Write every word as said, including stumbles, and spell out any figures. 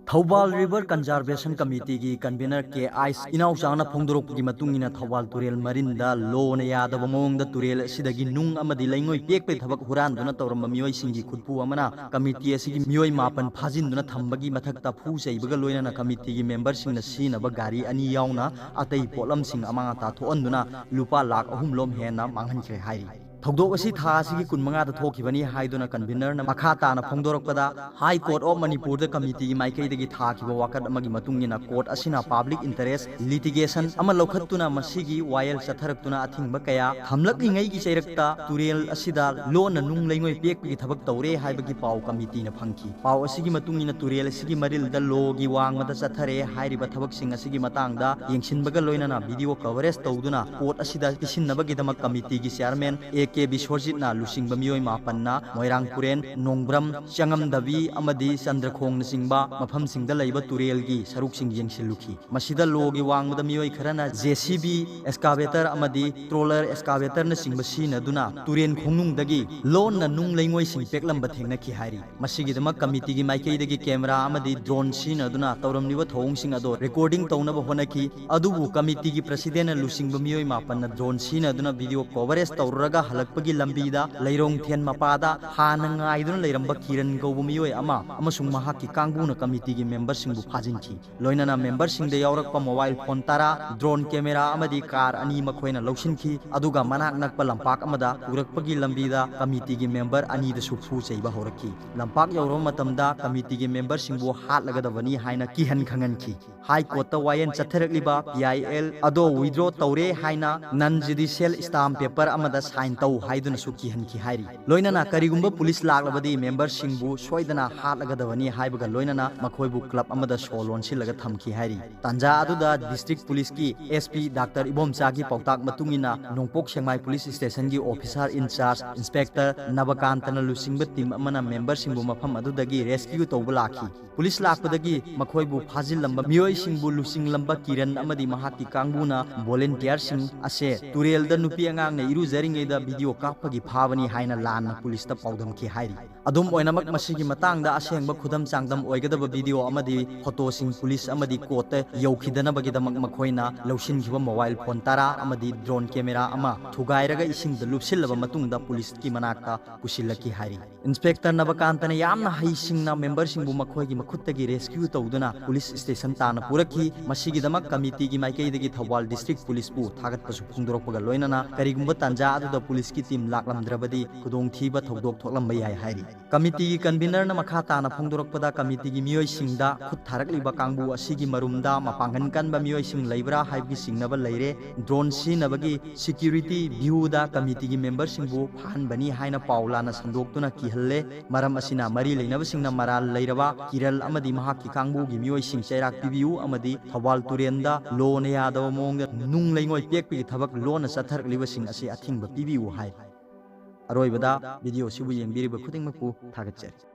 Thoubal river conservation ꯀꯃꯤꯇꯤꯒꯤ ꯀꯟꯚꯤꯅꯔ ꯀꯦ ice ꯏꯅꯥꯎꯆꯥꯅ ꯐꯣꯡꯗꯣꯔꯛꯄꯒꯤ ꯃꯇꯨꯡ ꯏꯟꯅ, ꯊꯧꯕꯥꯜ ꯇꯨꯔꯦꯜ ꯃꯔꯤꯟꯗ ꯂꯣꯅ ꯌꯥꯗꯕ ꯃꯑꯣꯡꯗ ꯇꯨꯔꯦꯜ ꯑꯁꯤꯗꯒꯤ ꯅꯨꯡ ꯑꯃꯗꯤ ꯂꯩꯉꯣꯏ ꯄꯦꯛꯄꯒꯤ ꯊꯕꯛ ꯍꯨꯔꯥꯟꯗꯨꯅ ꯇꯧꯔꯝꯕ ꯃꯤꯑꯣꯏꯁꯤꯡꯒꯤ ꯈꯨꯠꯄꯨ ꯑꯃꯅ ꯀꯃꯤꯇꯤ ꯑꯁꯤꯒꯤ ꯃꯤꯑꯣꯏ ꯃꯥꯄꯟ ꯐꯥꯖꯤꯟꯗꯨꯅ ꯊꯝꯕꯒꯤ ꯃꯊꯛꯇ ꯐꯨ ꯆꯩꯕꯒ ꯂꯣꯏꯅꯅ ꯀꯃꯤꯇꯤꯒꯤ ꯃꯦꯝꯕꯔꯁꯤꯡꯅ ꯁꯤꯖꯤꯟꯅꯕ ꯒꯥꯔꯤ ꯑꯅꯤ ꯌꯥꯎꯅ ꯑꯇꯩ ꯄꯣꯠꯂꯝꯁꯤꯡ ꯑꯃꯥꯡ ꯑꯇꯥ ꯊꯣꯛꯍꯟꯗꯨꯅ ꯂꯨꯄꯥ ꯂꯥꯈ ꯑꯍꯨꯝ ꯂꯣꯝ ꯍꯦꯟꯅ ꯃꯥꯡꯍꯟꯈ꯭ꯔꯦ ꯍꯥꯏꯔꯤ꯫ ꯊꯧꯗꯣꯛ ꯑꯁꯤ ꯊꯥ ꯑꯁꯤꯒꯤ ꯀꯨꯟꯃꯉꯥꯗ ꯊꯣꯛꯈꯤꯕꯅꯤ ꯍꯥꯏꯗꯨꯅ ꯀꯟꯚꯤꯅꯔꯅ ꯃꯈꯥ ꯇꯥꯅ ꯐꯣꯡꯗꯣꯔꯛꯄꯗ, ꯍꯥꯏ ꯀꯣꯔꯠ ꯑꯣꯐ ꯃꯅꯤꯄꯨꯔꯗ ꯀꯃꯤꯇꯤꯒꯤ ꯃꯥꯏꯀꯩꯗꯒꯤ ꯊꯥꯈꯤꯕ ꯋꯥꯀꯠ ꯑꯃꯒꯤ ꯃꯇꯨꯡ ꯏꯟꯅ, ꯀꯣꯔꯠ ꯑꯁꯤꯅ ꯄꯥꯕ꯭ꯂꯤꯛ ꯏꯟꯇꯔꯦꯁ ꯂꯤꯇꯤꯒꯦꯁꯟ ꯑꯃ ꯂꯧꯈꯠꯇꯨꯅ ꯃꯁꯤꯒꯤ ꯋꯥꯌꯦꯜ ꯆꯠꯊꯔꯛꯇꯨꯅ ꯑꯊꯤꯡꯕ ꯀꯌꯥ ꯊꯝꯂꯛꯂꯤꯉꯩꯒꯤ ꯆꯩꯔꯛꯇ ꯇꯨꯔꯦꯜ ꯑꯁꯤꯗ ꯂꯣꯟꯅ ꯅꯨꯡ ꯂꯩꯉꯣꯏ ꯄꯦꯛꯄꯒꯤ ꯊꯕꯛ ꯇꯧꯔꯦ ꯍꯥꯏꯕꯒꯤ ꯄꯥꯎ ꯀꯃꯤꯇꯤꯅ ꯐꯪꯈꯤ꯫ ꯄꯥꯎ ꯑꯁꯤꯒꯤ ꯃꯇꯨꯡ ꯏꯟꯅ ꯇꯨꯔꯦꯜ ꯑꯁꯤꯒꯤ ꯃꯔꯤꯜꯗ ꯂꯣꯒꯤ ꯋꯥꯡꯃꯗ ꯆꯠꯊꯔꯦ ꯍꯥꯏꯔꯤꯕ ꯊꯕꯛꯁꯤꯡ ꯑꯁꯤꯒꯤ ꯃꯇꯥꯡꯗ ꯌꯦꯡꯁꯤꯟꯕꯒ ꯂꯣꯏꯅꯅ ꯚꯤꯗꯤꯑꯣ ꯀꯚꯔꯦꯖ ꯇꯧꯗꯨꯅ ꯀꯣꯔꯠ ꯑꯁꯤꯗ ꯄꯤꯁꯤꯟꯅꯕꯒꯤꯗꯃꯛ ꯀꯃꯤꯇꯤꯒꯤ ꯆꯤꯌꯥꯔꯃꯦꯟ ꯑꯦ ꯀꯦ ꯕꯤꯁ꯭ꯋꯔꯖꯤꯠꯅ ꯂꯨꯆꯤꯡꯕ ꯃꯤꯑꯣꯏ ꯃꯥꯄꯟꯅ ꯃꯣꯏꯔꯥꯡꯄꯨꯔꯦꯟ, ꯅꯣꯡꯕ꯭ꯔꯝ, ꯆꯉꯝꯗꯕꯤ ꯑꯃꯗꯤ ꯆꯟꯗ꯭ꯔꯈꯣꯡꯅꯆꯤꯡꯕ ꯃꯐꯝꯁꯤꯡꯗ ꯂꯩꯕ ꯇꯨꯔꯦꯜꯒꯤ ꯁꯔꯨꯛꯁꯤꯡ ꯌꯦꯡꯁꯤꯜꯂꯨꯈꯤ꯫ ꯃꯁꯤꯗ ꯂꯣꯒꯤ ꯋꯥꯡꯃꯗ ꯃꯤꯑꯣꯏ ꯈꯔꯅ ꯖꯦ ꯁꯤ ꯕꯤ, ꯑꯦꯛꯁꯀꯥꯚꯦꯇꯔ ꯑꯃꯗꯤ ꯇ꯭ꯔꯣꯂꯔ ꯑꯦꯛꯁꯀꯥꯚꯦꯇꯔꯅꯆꯤꯡꯕ ꯁꯤꯖꯤꯟꯅꯗꯨꯅ ꯇꯨꯔꯦꯟ ꯈꯣꯡꯅꯨꯡꯗꯒꯤ ꯂꯣꯟꯅ ꯅꯨꯡ ꯂꯩꯉꯣꯏꯁꯤꯡ ꯄꯦꯛꯂꯝꯕ ꯊꯦꯡꯅꯈꯤ ꯍꯥꯏꯔꯤ꯫ ꯃꯁꯤꯒꯤꯗꯃꯛ ꯀꯃꯤꯇꯤꯒꯤ ꯃꯥꯏꯀꯩꯗꯒꯤ ꯀꯦꯃꯦꯔꯥ ꯑꯃꯗꯤ ꯗ꯭ꯔꯣꯟ ꯁꯤꯖꯤꯟꯅꯗꯨꯅ ꯇꯧꯔꯝꯂꯤꯕ ꯊꯧꯑꯣꯡꯁꯤꯡ ꯑꯗꯣ ꯔꯦꯀꯣꯔꯗꯤꯡ ꯇꯧꯅꯕ ꯍꯣꯠꯅꯈꯤ꯫ ꯑꯗꯨꯕꯨ ꯀꯃꯤꯇꯤꯒꯤ ꯄ꯭ꯔꯁꯤꯗꯦꯟꯅ ꯂꯨꯆꯤꯡꯕ ꯃꯤꯑꯣꯏ ꯃꯥꯄꯟꯅ ꯗ꯭ꯔꯣꯟ ꯁꯤꯖꯤꯟꯅꯗꯨꯅ ꯚꯤꯗꯤꯑꯣ ꯀꯣꯚꯔꯦꯖ ꯇꯧꯔꯨꯔꯒ ꯍꯜꯂꯛꯄꯒꯤ ꯂꯝꯕꯤꯗ ꯂꯩꯔꯣꯡꯊꯦꯟ ꯃꯄꯥꯗ ꯍꯥꯟꯅ ꯉꯥꯏꯗꯨꯅ ꯂꯩꯔꯝꯕ ꯀꯤꯔꯟ ꯀꯧꯕ ꯃꯤꯑꯣꯏ ꯑꯃ ꯑꯃꯁꯨꯡ ꯃꯍꯥꯛꯀꯤ ꯀꯥꯡꯕꯨꯅ ꯀꯃꯤꯇꯤꯒꯤ ꯃꯦꯝꯕꯔꯁꯤꯡꯕꯨ ꯐꯥꯖꯤꯟꯈꯤ꯫ ꯂꯣꯏꯅꯅ ꯃꯦꯝꯕꯔꯁꯤꯡꯗ ꯌꯥꯎꯔꯛꯄ ꯃꯣꯕꯥꯏꯜ ꯐꯣꯟ ꯇꯔꯥ, ꯗ꯭ꯔꯣꯟ ꯀꯦꯃꯦꯔꯥ ꯑꯃꯗꯤ ꯀꯥꯔ ꯑꯅꯤ ꯃꯈꯣꯏꯅ ꯂꯧꯁꯤꯟꯈꯤ꯫ ꯑꯗꯨꯒ ꯃꯅꯥꯛ ꯅꯛꯄ ꯂꯝꯄꯥꯛ ꯑꯃꯗ ꯄꯨꯔꯛꯄꯒꯤ ꯂꯝꯕꯤꯗ ꯀꯃꯤꯇꯤꯒꯤ ꯃꯦꯝꯕꯔ ꯑꯅꯤꯗꯁꯨ ꯐꯨ ꯆꯩꯕ ꯍꯧꯔꯛꯈꯤ꯫ ꯂꯝꯄꯥꯛ ꯌꯧꯔꯕ ꯃꯇꯝꯗ ꯀꯃꯤꯇꯤꯒꯤ ꯃꯦꯝꯕꯔꯁꯤꯡꯕꯨ ꯍꯥꯠꯂꯒꯗꯕꯅꯤ ꯍꯥꯏꯅ ꯀꯤꯍꯟ ꯈꯪꯍꯟꯈꯤ꯫ ꯍꯥꯏ ꯀꯣꯔꯠꯇ ꯋꯥꯌꯦꯜ ꯆꯠꯊꯔꯛꯂꯤꯕ ꯄꯤ ꯑꯥꯏ ꯑꯦꯜ ꯑꯗꯣ ꯋꯤꯗ꯭ꯔꯣ ꯇꯧꯔꯦ ꯍꯥꯏꯅ ꯅꯟ ꯖꯨꯗꯤꯁꯤꯌꯦꯜ ꯁ꯭ꯇꯥꯝ ꯄꯦꯄꯔ ꯑꯃꯗ ꯁꯥꯏꯟ ꯇꯧ ꯍꯥꯏꯗꯨꯅꯁꯨ ꯀꯤꯍꯟꯈꯤ ꯍꯥꯏꯔꯤ꯫ ꯂꯣꯏꯅꯅ ꯀꯔꯤꯒꯨꯝꯕ ꯄꯨꯂꯤꯁ ꯂꯥꯛꯂꯕꯗꯤ ꯃꯦꯝꯕꯔꯁꯤꯡꯕꯨ ꯁꯣꯏꯗꯅ ꯍꯥꯠꯂꯒꯗꯕꯅꯤ ꯍꯥꯏꯕꯒ ꯂꯣꯏꯅꯅ ꯃꯈꯣꯏꯕꯨ ꯀ꯭ꯂꯕ ꯑꯃꯗ ꯁꯣ ꯂꯣꯟꯁꯤꯜꯂꯒ ꯊꯝꯈꯤ ꯍꯥꯏꯔꯤ꯫ ꯇꯥꯟꯖꯥ ꯑꯗꯨꯗ ꯗꯤꯁꯇ꯭ꯔꯤꯛ ꯄꯨꯂꯤꯁꯀꯤ ꯑꯦꯁ ꯄꯤ ꯗꯥꯛꯇꯔ ꯏꯕꯣꯝꯆꯥꯒꯤ ꯄꯥꯎꯇꯥꯛ ꯃꯇꯨꯡ ꯏꯟꯅ ꯅꯣꯡꯄꯣꯛ ꯁꯦꯛꯃꯥꯏ ꯄꯨꯂꯤꯁ ꯁ꯭ꯇꯦꯁꯟꯒꯤ ꯑꯣꯐꯤꯁꯥꯔ ꯏꯟꯆꯥꯔꯖ ꯏꯟꯁꯄꯦꯛꯇꯔ ꯅꯕꯀꯥꯟꯇꯅ ꯂꯨꯆꯤꯡꯕ ꯇꯤꯝ ꯑꯃꯅ ꯃꯦꯝꯕꯔꯁꯤꯡꯕꯨ ꯃꯐꯝ ꯑꯗꯨꯗꯒꯤ ꯔꯦꯁꯀ꯭ꯌꯨ ꯇꯧꯕ ꯂꯥꯛꯈꯤ꯫ ꯄꯨꯂꯤꯁ ꯂꯥꯛꯄꯗꯒꯤ ꯃꯈꯣꯏꯕꯨ ꯐꯥꯖꯤꯜꯂꯝꯕ ꯃꯤꯑꯣꯏꯁꯤꯡꯕꯨ ꯂꯨꯆꯤꯡꯂꯝꯕ ꯀꯤꯔꯟ ꯑꯃꯗꯤ ꯃꯍꯥꯛꯀꯤ ꯀꯥꯡꯕꯨꯅ ꯚꯣꯂꯨꯟꯇꯤꯌꯔꯁꯤꯡ ꯑꯁꯦ ꯇꯨꯔꯦꯜꯗ ꯅꯨꯄꯤ ꯑꯉꯥꯡꯅ ꯏꯔꯨꯖꯔꯤꯉꯩꯗ ꯚꯤꯗꯤꯑꯣ ꯀꯥꯞꯄꯒꯤ ꯐꯥꯕꯅꯤ ꯍꯥꯏꯅ ꯂꯥꯟꯅ ꯄꯨꯂꯤꯁꯇ ꯄꯥꯎꯗꯝꯈꯤ ꯍꯥꯏꯔꯤ꯫ ꯑꯗꯨꯝ ꯑꯣꯏꯅꯃꯛ, ꯃꯁꯤꯒꯤ ꯃꯇꯥꯡꯗ ꯑꯁꯦꯡꯕ ꯈꯨꯗꯝ ꯆꯥꯡꯗꯝ ꯑꯣꯏꯒꯗꯕ ꯚꯤꯗꯤꯑꯣ ꯑꯃꯗꯤ ꯐꯣꯇꯣꯁꯤꯡ ꯄꯨꯂꯤꯁ ꯑꯃꯗꯤ ꯀꯣꯔꯠꯇ ꯌꯧꯈꯤꯗꯅꯕꯒꯤꯗꯃꯛ ꯃꯈꯣꯏꯅ ꯂꯧꯁꯤꯟꯈꯤꯕ ꯃꯣꯕꯥꯏꯜ ꯐꯣꯟ ꯇꯔꯥ ꯑꯃꯗꯤ ꯗ꯭ꯔꯣꯟ ꯀꯦꯃꯦꯔꯥ ꯑꯃ ꯊꯨꯒꯥꯏꯔꯒ ꯏꯁꯤꯡꯗ ꯂꯨꯞꯁꯤꯜꯂꯕ ꯃꯇꯨꯡꯗ ꯄꯨꯂꯤꯁꯀꯤ ꯃꯅꯥꯛꯇ ꯄꯨꯁꯤꯜꯂꯛꯈꯤ ꯍꯥꯏꯔꯤ꯫ ꯏꯟꯁꯄꯦꯛꯇꯔ ꯅꯕꯀꯥꯟꯇꯅ ꯌꯥꯝꯅ ꯍꯩꯁꯤꯡꯅ ꯃꯦꯝꯕꯔꯁꯤꯡꯕꯨ ꯃꯈꯣꯏꯒꯤ ꯃꯈꯨꯠꯇꯒꯤ ꯔꯦꯁꯀ꯭ꯌꯨ ꯇꯧꯗꯨꯅ ꯄꯨꯂꯤꯁ ꯁ꯭ꯇꯦꯁꯟ ꯇꯥꯟꯅ ꯄꯨꯔꯛꯈꯤ꯫ ꯃꯁꯤꯒꯤꯗꯃꯛ ꯀꯃꯤꯇꯤꯒꯤ ꯃꯥꯏꯀꯩꯗꯒꯤ ꯊꯧꯕꯥꯜ ꯗꯤꯁꯇ꯭ꯔꯤꯛ ꯄꯨꯂꯤꯁꯄꯨ ꯊꯥꯒꯠꯄꯁꯨ ꯐꯣꯡꯗꯣꯔꯛꯄꯒ ꯂꯣꯏꯅꯅ ꯀꯔꯤꯒꯨꯝꯕ ꯇꯥꯟꯖꯥ ꯑꯗꯨꯗ ꯄꯨꯂꯤꯁꯀꯤ ꯇꯤꯝ ꯂꯥꯛꯂꯝꯗ꯭ꯔꯕꯗꯤ ꯈꯨꯗꯣꯡꯊꯤꯕ ꯊꯧꯗꯣꯛ ꯊꯣꯛꯂꯝꯕ ꯌꯥꯏ ꯍꯥꯏꯔꯤ꯫ ꯀꯃꯤꯇꯤꯒꯤ ꯀꯟꯚꯤꯅꯔꯅ ꯃꯈꯥ ꯇꯥꯅ ꯐꯣꯡꯗꯣꯔꯛꯄꯗ, ꯀꯃꯤꯇꯤꯒꯤ ꯃꯤꯑꯣꯏꯁꯤꯡꯗ ꯈꯨꯠ ꯊꯥꯔꯛꯂꯤꯕ ꯀꯥꯡꯕꯨ ꯑꯁꯤꯒꯤ ꯃꯔꯨꯝꯗ ꯃꯄꯥꯡꯒꯜ ꯀꯟꯕ ꯃꯤꯑꯣꯏꯁꯤꯡ ꯂꯩꯕ꯭ꯔꯥ ꯍꯥꯏꯕꯒꯤ ꯆꯤꯡꯅꯕ ꯂꯩꯔꯦ꯫ ꯗ꯭ꯔꯣꯟ ꯁꯤꯖꯤꯟꯅꯕꯒꯤ ꯁꯤꯀ꯭ꯌꯨꯔꯤꯇꯤ ꯚ꯭ꯌꯨꯗ ꯀꯃꯤꯇꯤꯒꯤ ꯃꯦꯝꯕꯔꯁꯤꯡꯕꯨ ꯐꯥꯍꯟꯕꯅꯤ ꯍꯥꯏꯅ ꯄꯥꯎ ꯂꯥꯟꯅ ꯁꯟꯗꯣꯛꯇꯨꯅ ꯀꯤꯍꯜꯂꯦ꯫ ꯃꯔꯝ ꯑꯁꯤꯅ ꯃꯔꯤ ꯂꯩꯅꯕꯁꯤꯡꯅ ꯃꯔꯥꯜ ꯂꯩꯔꯕ ꯀꯤꯔꯜ ꯑꯃꯗꯤ ꯃꯍꯥꯛꯀꯤ ꯀꯥꯡꯕꯨꯒꯤ ꯃꯤꯑꯣꯏꯁꯤꯡ ꯆꯩꯔꯥꯛ ꯄꯤꯕꯤꯌꯨ ꯑꯃꯗꯤ ꯊꯧꯕꯥꯜ ꯇꯨꯔꯦꯜꯗ ꯂꯣꯅ ꯌꯥꯗꯕ ꯃꯑꯣꯡꯗ ꯅꯨꯡ ꯂꯩꯉꯣꯏ ꯄꯦꯛꯄꯒꯤ ꯊꯕꯛ ꯂꯣꯟꯅ ꯆꯠꯊꯔꯛꯂꯤꯕꯁꯤꯡ ꯑꯁꯤ ꯑꯊꯤꯡꯕ ꯄꯤꯕꯤꯌꯨ ꯍꯥꯏ꯫ ꯑꯔꯣꯏꯕꯗ ꯚꯤꯗꯤꯑꯣ ꯑꯁꯤꯕꯨ ꯌꯦꯡꯕꯤꯔꯤꯕ ꯈꯨꯗꯤꯡꯃꯛꯄꯨ ꯊꯥꯒꯠꯆꯔꯤ꯫